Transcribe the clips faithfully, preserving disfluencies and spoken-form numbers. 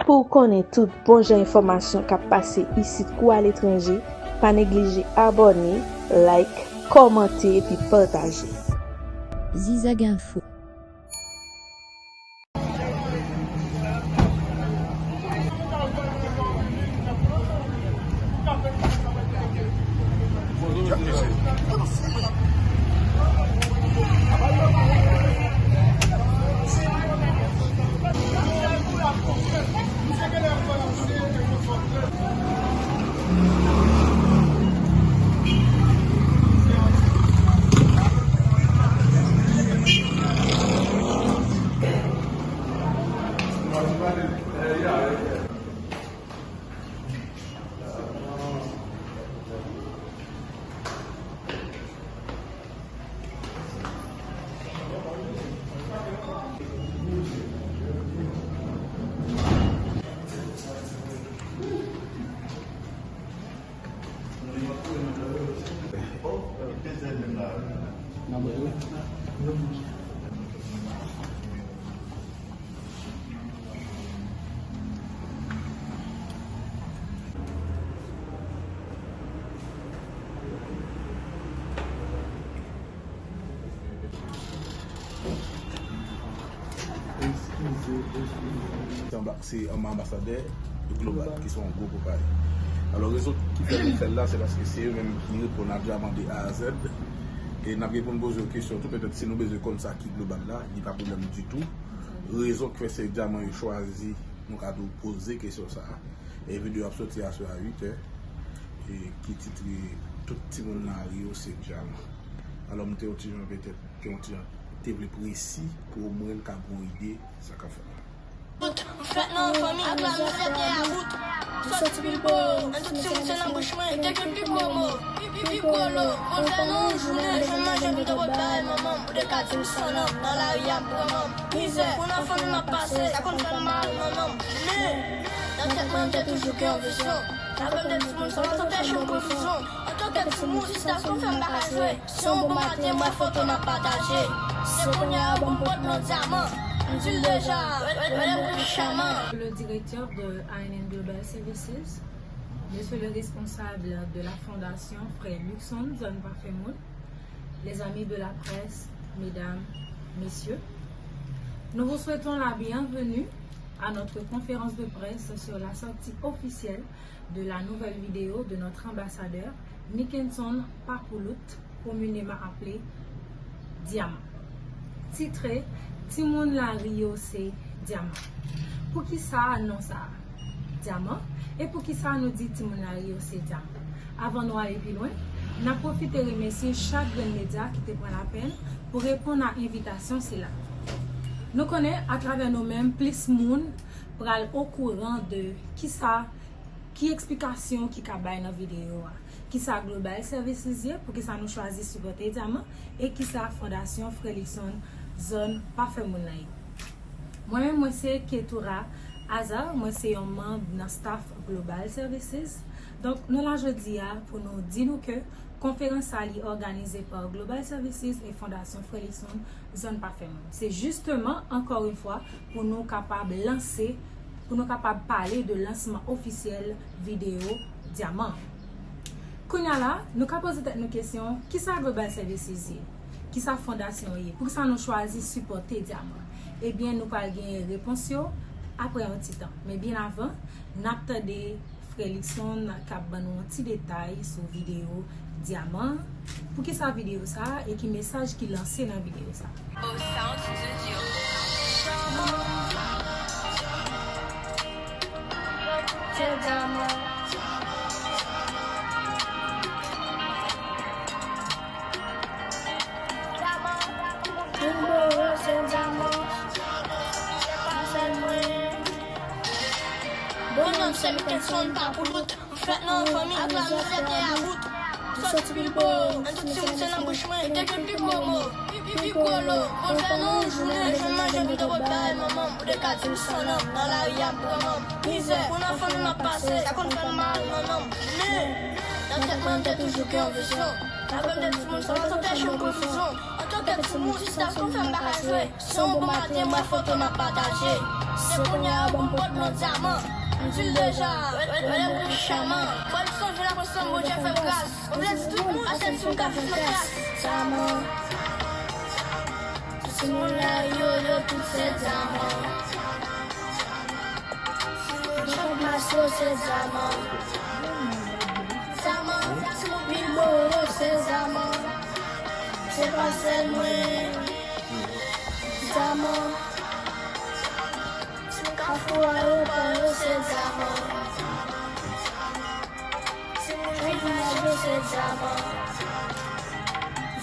Pou w konnen tout bon jan enfòmasyon k ap pase isit kou aletranje, pa neglije abòne, like, kòmante epi pataje. Zizag Info. Eskize, eskize. Se anba, se anba anbasadè Global, ki se yon gwo konpayi. Alò, rezon ki fè nou fè l la, se paske se yo menm ki reponn a dyaman de A a Z. E n ap gen pou n poze yo kesyon tou, petèt si nou bezwen konn sa ki Global la, li pa pwoblèm ditou. Rezon ki fè se dyaman yo chwazi, nou ka tou poze kesyon sa a. E videyo ap soti aswè a uit è, e ki titre Tout timoun lari yo se dyaman. Alò, m te yon ti jan petèt, te yon ti jan, te vle presi pou omwen n ka gen yon ide sa k ap fèt la. M fèt nan yon fanmi ak lamizè te about. M sòti pi bo, nan tout timoun se nan bouch mwen, te gen pi gwo mo, pi, pi, pi gwo lo. Mwen fè nan yon jounen, jwenn manje pou m te pot bay manman m, ou te ka di m san nanm, nan lari a m pran manm. Mizè, pou nan fanmi m ap pase, sa konn fè m mal nan nanm. Men, nan tèt mwen, m te toujou gen yon vizyon. Apre m te timoun, sa pa t anpeche m pran vizyon. Antanke timoun, jis la konn fè m pa ka jwe. Se yon bon maten, m wè foto m ap pataje. Se kounye a yo ban m pot nan dyaman. M di l deja, rele m Richama. Le directeur de A N N Global Services, monsieur le responsable de la fondation Frère Luxon, zòn Pafè Moun, les amis de la presse, mesdames, messieurs, nous vous souhaitons la bienvenue à notre conférence de presse sur la sortie officielle de la nouvelle vidéo de notre ambassadeur, Nickenson Papoulout, communément appelé Diamant. Titre, Timoun lari yo se dyaman. Poukisa non sa a, Dyaman? E poukisa nou di timoun lari yo se dyaman? Avan nou ale pi lwen, n ap pwofite remèsye chak grenn medya ki te pran lapenn pou reponn a envitasyon sila. Nou konnen, atravè nou menm, plis moun pral okouran de kisa, ki eksplikasyon ki ka bay nan videyo a, kisa Global Services ye, poukisa nou chwazi sipòte Dyaman, e kisa Fondasyon Frè Luxon zòn Pafè Moun nan ye. Mwen menm, mwen se Ketura Azar, mwen se yon manm nan staff Global Services. Donk, nou la jodi a pou nou di nou ke konferans sa li òganize pa Global Services e Fondasyon Frè Luxon zòn Pafè Moun. Se jisteman, ankò yon fwa, pou nou kapab lanse, pou nou kapab pale de lansman ofisyèl videyo Dyaman. Kounye a la, nou ka poze tèt nou kesyon, kisa Global Services ye? Kisa fondasyon an ye? Poukisa nou chwazi sipòte Dyaman? Ebyen, nou pral genyen repons yo apre yon ti tan. Men byen avan, n ap tande Frè Luxon k ap ban nou yon ti detay sou videyo Dyaman. Poukisa videyo sa a e ki mesaj ki lanse nan videyo sa a? Au Sound Studio. Bon non m se Mickenson Papoulout. M fèt nan yon fanmi ak lamizè te about. M sòti pi bo, nan tout timoun se nan bouch mwen, te gen pi gwo mo, pi, pi, Pikolo, mwen fè nan yon jounen, jwenn manje m te pot bay manman m, ou te ka di m san nanm, nan lari a m pran manm. Mizè, pou nan fanmi m ap pase, sa konn fè m mal nan nanm. Men, nan tèt mwen, m te toujou gen yon vizyon. Avè m te timoun, sa pa t anpeche m pran vizyon. Antanke timoun, distraksyon fè m pa ka jwe. Se yon bon maten, m wè foto m ap pataje. Se kounye a yo ban m pòt nan dyaman. M di l deja, wè, wè, wè lè m kou chaman. Fò m sonje la konsa Bondye fè m gras. Mwen vle di tout moun, pa sèl timoun k ap viv nan klas. Dyaman. Tout timoun lari yo, yo tout se dyaman. Chak mas yo se dyaman. Dyaman, timoun Bilbo yo se dyaman. Se pa sèl mwen. Dyaman. Kafou ayewopò yo se dyaman. Timoun Vilaj yo se dyaman.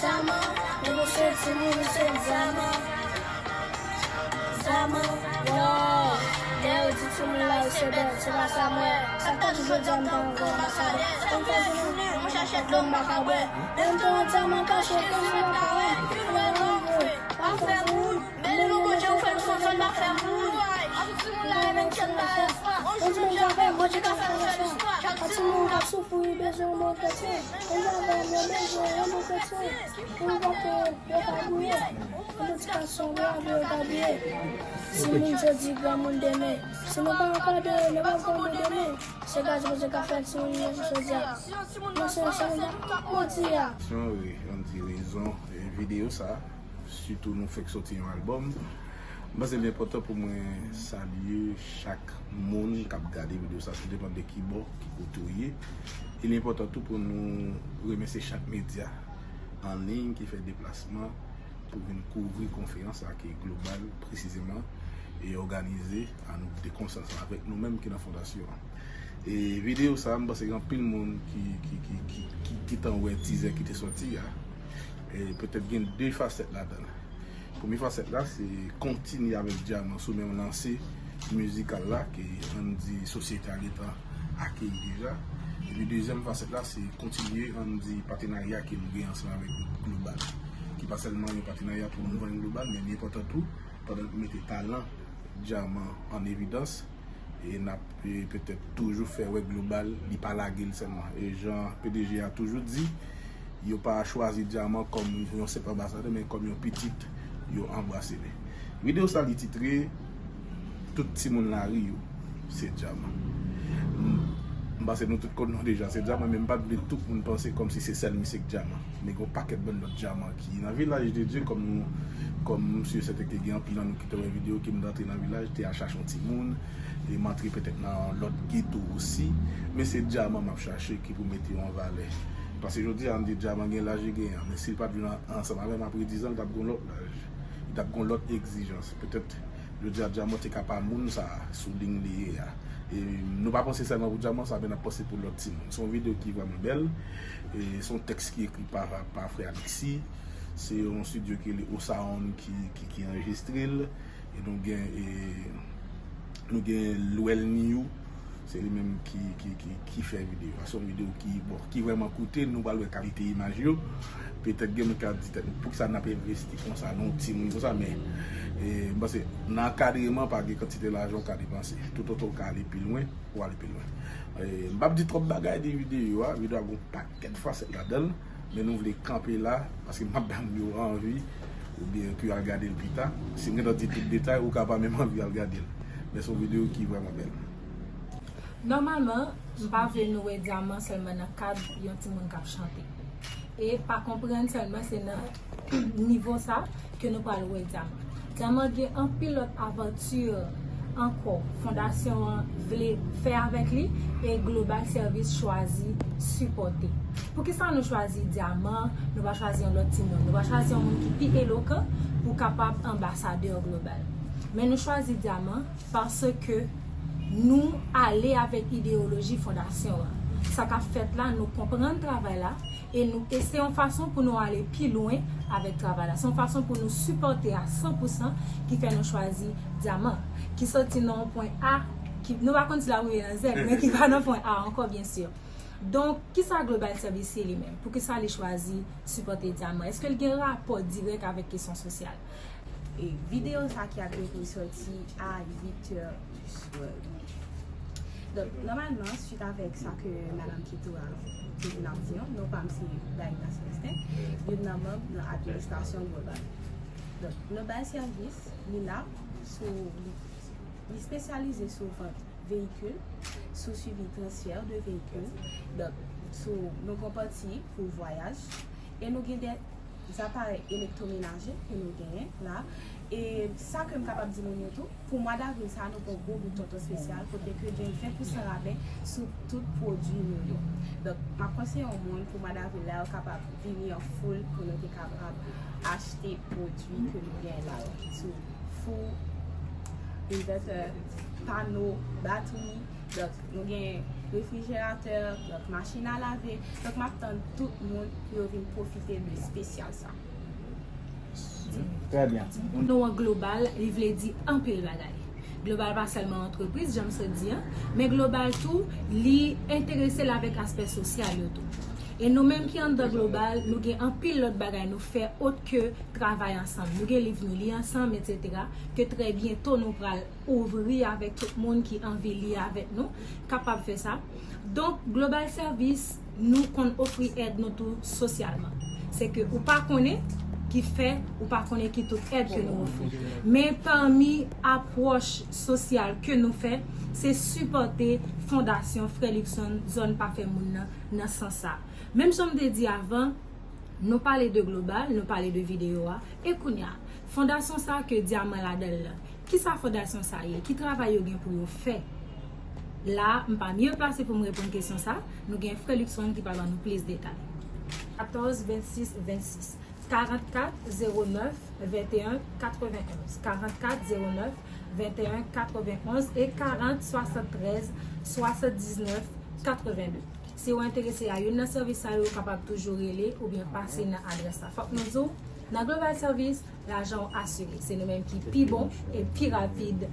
Dyaman, negosye timoun yo se dyaman. Dyaman, yo. Lè yo di timoun lari se bèl, se pa sa m wè. Sa k ta di jodi a m ta yon gran anbasadè. Sa m fè jounen, mwen chache dlo m pa ka bwè. Menm te yon dyaman kache, ke m pa ka wè. Ki vre, non, vre. Pa fè moun. Men nou Bondye ou fè nou sonson n ap fè moun. A tout timoun la renmen tchèt pa espwa. On jou Bondye avè m, Bondye ka fè nou fè listwa. Chak timoun k ap soufri bezwen yon bon kretyen. Bondye avè m, yo bezwen yon bon kretyen. Pou yo pa ke yo pa bliye. Yon bon ti gason bravo yo pa bliye. Timoun jodi, granmoun demen. Si nou pa anpadre, nou p ap granmoun demen. Se gras Bondye k ap fè timoun yo jodi a. Non, se yon sèl nèg k ap modi a. Yon re-, yon ti rezon, e, videyo sa. Sitou nou fèk soti yon albòm. M panse li enpòtan pou mwen salye chak moun k ap gade videyo sa, tou depann de ki bò, ki kote w ye. E li enpòtan tou pou nou remèsye chak medya an liy ki fè deplasman pou vin kouvri konferans sa ki global, presizeman, e òganize a nou de konsa ansanm avèk nou menm ki nan fondasyon an. E videyo sa, m panse gen anpil moun ki, ki, ki, ki, ki, ki gentan wè tizè ki te sòti a. E petèt gen de fasèt ladan l. Premye fasèt la, se kontinye avèk Dyaman sou menm lanse mizikal la, ke ann di sosyete a gentan akeyi deja. Epi dezyèm fasèt la, se kontinye ann di patenarya ke nou gen ansanm avèk gwoup Global, ki pa sèlman yon patenarya pou nou vann Global, men li enpòtan tou, pandan n mete talan Dyaman an evidans, e n ap, e, petèt toujou fè wè Global, li pa lage l sèlman. E jan P D G a toujou di, yo pa chwazi Dyaman kòm yon senp anbasadè, men kòm yon pitit yo anbrase li. Videyo sa li titre Tout timoun lari yo se Dyaman. M, m panse nou tout konn non deja, se Dyaman, men m pa t vle tout moun panse kòmsi se sèl misye k Dyaman. Men gen yon pakèt bann lòt Dyaman ki nan Vilaj de Dye, kòm nou, kòm m si e sèten ke gen anpil nan nou ki te wè videyo, ke m t antre nan Vilaj, te al chache yon timoun, e m antre petèt nan lòt geto osi, men se Dyaman m ap chache ki pou mete yo an valè. Paske jodi a, ann di Dyaman gen laj li genyen an, men si l pa t vin an-, ansanm avè m apre diz an, l t ap gen yon lòt laj. Li t ap gen yon lòt egzijans. Petèt, jodi a, Dyaman te ka pa moun sa a, sou liy li ye a. E nou pa panse sèlman pou Dyaman sa, men n ap panse pou lòt timoun. Se yon videyo ki vrèman bèl. E se yon tèks ki ekri pa, pa frè Alexis. Se yon estidyo ki rele Osaon ki, ki, ki anrejistre l. E nou gen, e, nou gen Lwèl Niyou. Se li menm ki, ki, ki, ki fè videyo a. Se yon videyo ki, bon, ki vrèman koute. Nou pral wè kalite imaj yo. Petèt gen moun k ap di tèt nou, poukisa n ap envesti konsa nan yon timoun konsa, men, e, m panse nan ankadreman, pa gen kantite lajan w ka depanse. Toutotan w ka ale pi lwen, w ale pi lwen. E, m p ap di twòp bagay de videyo a. Videyo a gon pakèt fasèt ladan l, men nou vle kanpe la, paske m ap ban nou yo anvi, oubyen ke al gade l pita. Si m gentan di tout detay, ou ka pa menm anvi al gade l. Men se yon videyo ki vrèman bèl. Nòmalman, m pa vle nou wè Dyaman sèlman nan kad yon timoun k ap chante. E pa konprann sèlman se nan nivo sa ke nou pral wè Dyaman. Dyaman gen anpil lòt avanti ankò fondasyon an vle fè avèk li e Global Service chwazi sipòte. Poukisa nou chwazi Dyaman, nou pa chwazi yon lòt timoun, nou pa chwazi yon moun ki pi elokan pou kapab anbasadè Global? Men nou chwazi Dyaman paske nou ale avèk ideyoloji fondasyon an. Sa k ap fèt la, nou konprann travay la, e nou, e se yon fason pou nou ale pi lwen avèk travay la. Se yon fason pou nou sipòte a san pou san ki fè nou chwazi Dyaman, ki soti nan yon pwen A, ki, nou pa konn si l ap rive nan Z, men ki pa nan pwen A ankò, byen si. Donk, kisa Global Service ye li menm? Poukisa li chwazi sipòte Dyaman? Èske l gen rapò dirèk avèk kesyon sosyal? E videyo sa ki ap genpou soti a uit è di swè. Donk, nòmalman, swit avèk sa ke Madanm Ketora te vin ap di an, non pa m se Daïna Célestin, youn nan manm nan administrasyon Global. Donk, Global Service, li la sou, li, li espesyalize sou vant veyikil, sou swivi transfè de veyikil. Donk, sou, nou gen pati pou vwayaj. E nou gen de aparèy elektwomenaje ke nou genyen la. E sa ke m kapab di moun yo tou, pou mwa davril sa a, nou gen yon gwo bout tonton espesyal kote ke gen ven pousan rabè sou tout pwodui nou yo. Donk, m ap konseye yon moun pou mwa davril la, yo kapab vini an foul pou nou te kapab achte pwodui ke nou genyen la yo. Sou fou, envètè, pano, batri, donk, nou gen refrijeratè, donk, machin a lave. Donk, m ap tann tout moun pou yo vin pwofite de espesyal sa. Trè byen. Non an Global, li vle di anpil bagay. Global pa sèlman antrepriz, jan m sot di an, men Global tou, li enterese l avèk aspè sosyal yo tou. E nou menm ki anndan Global, nou gen anpil lòt bagay nou fè ot ke travay ansanm. Nou gen liv nou li ansanm, etsetera, ke trè byento nou pral ouvri avèk tout moun ki anvi li avèk nou, kapab fè sa. Donk, Global Service, nou konn ofri èd nou tou sosyalman. Se ke ou pa konnen ki fè, ou pa konnen ki tout èd ke nou ofri. Men pami apwòch sosyal ke nou fè, se sipòte Fondasyon Frè Luckson, Zòn Pa Fè Moun nan, nan sans sa. Menm jan m te di avan, nou pale de Global, nou pale de videyo a, e kounye a, fondasyon sa ke Dyaman ladan l lan, kisa fondasyon sa ye? Ki travay yo gen pou yo fè? La, m pa mye plase pou m reponn kesyon sa. Nou gen Frè Luckson ki pral ban nou plis detay. Katòz vennsis vennsis, karannkat zewo nèf venteyen katrevenonz, karannkat zewo nèf venteyen katrevenonz e karant swasanntrèz swasanndiznèf katrevende. Si w enterese a youn nan sèvis sa yo, ou kapab toujou rele oubyen pase nan adrès la. Fòk nou di w, nan Global Service, lajan w asire. Se nou menm ki pi bon e pi rapid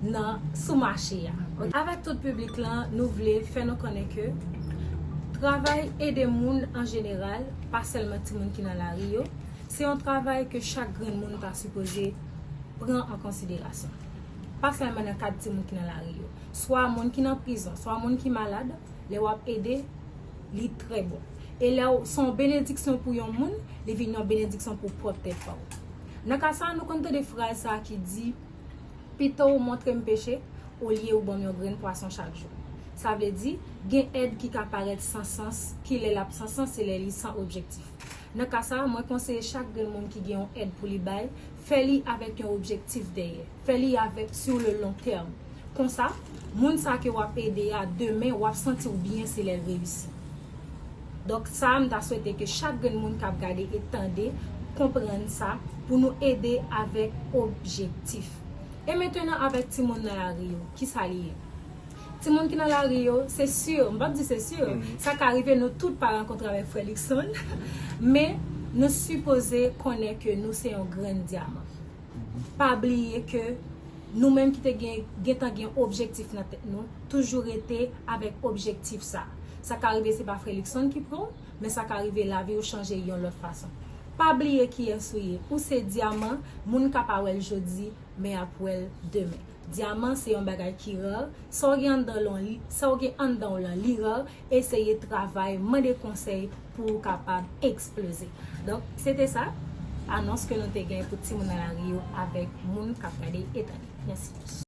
nan sou mache a. Avèk tout piblik lan, nou vle fè nou konnen ke travay ede moun an jeneral, pa sèlman timoun ki nan lari yo, se yon travay ke chak grenn moun ta sipoze pran an konsiderasyon. Pa sèlman nan kad timoun ki nan lari yo. Swa moun ki nan prizon, swa moun ki malad, lè w ap ede, li trè bon. E lè w, se yon benediksyon pou yon moun, li vin yon benediksyon pou pwòp tèt pa w. Nan ka sa a, nou konn tande fraz sa a ki di, pito w montre m peche, olye ou ban m yon grenn pwason chak jou. Sa vle di, gen èd ki ka parèt san sans, ki lè l ap san sans, se lè li san objektif. Nan ka sa a, mwen konseye chak grenn moun ki gen yon èd pou li bay, fè li avèk yon objektif dèyè. Fè li avèk sur le long terme. Konsa, moun sa ke w ap ede a, demen, w ap santi w byen se lè l reyisi. Donk sa, m ta swete ke chak grenn moun k ap gade e tande, konprann sa, pou nou ede avèk objektif. E mentenan avèk timoun nan lari yo, kisa li ye? Timoun ki nan lari yo, se si, m p ap di se si, sa ka rive nou tout pa rankontre avèk frè Luckson, men nou sipoze konnen ke nou se yon grenn dyaman. Pa bliye ke nou menm ki te gen, gentan gen objektif nan tèt nou, toujou rete avèk objektif sa. Sa ka rive se pa frè Luckson ki pran w, men sa ka rive lavi w chanje yon lòt fason. Pa bliye kiyès ou ye. Ou se dyaman, moun ka pa wè l jodi, men y ap wè l demen. Dyaman se yon bagay ki ra, sa w gen anndan w lan, sa w gen anndan w lan, li ra, eseye travay, mande konsèy pou w kapab eksploze. Donk, se te sa, anons ke nou te gen pou timoun nan lari yo avèk moun k ap gade e tande. Mèsi.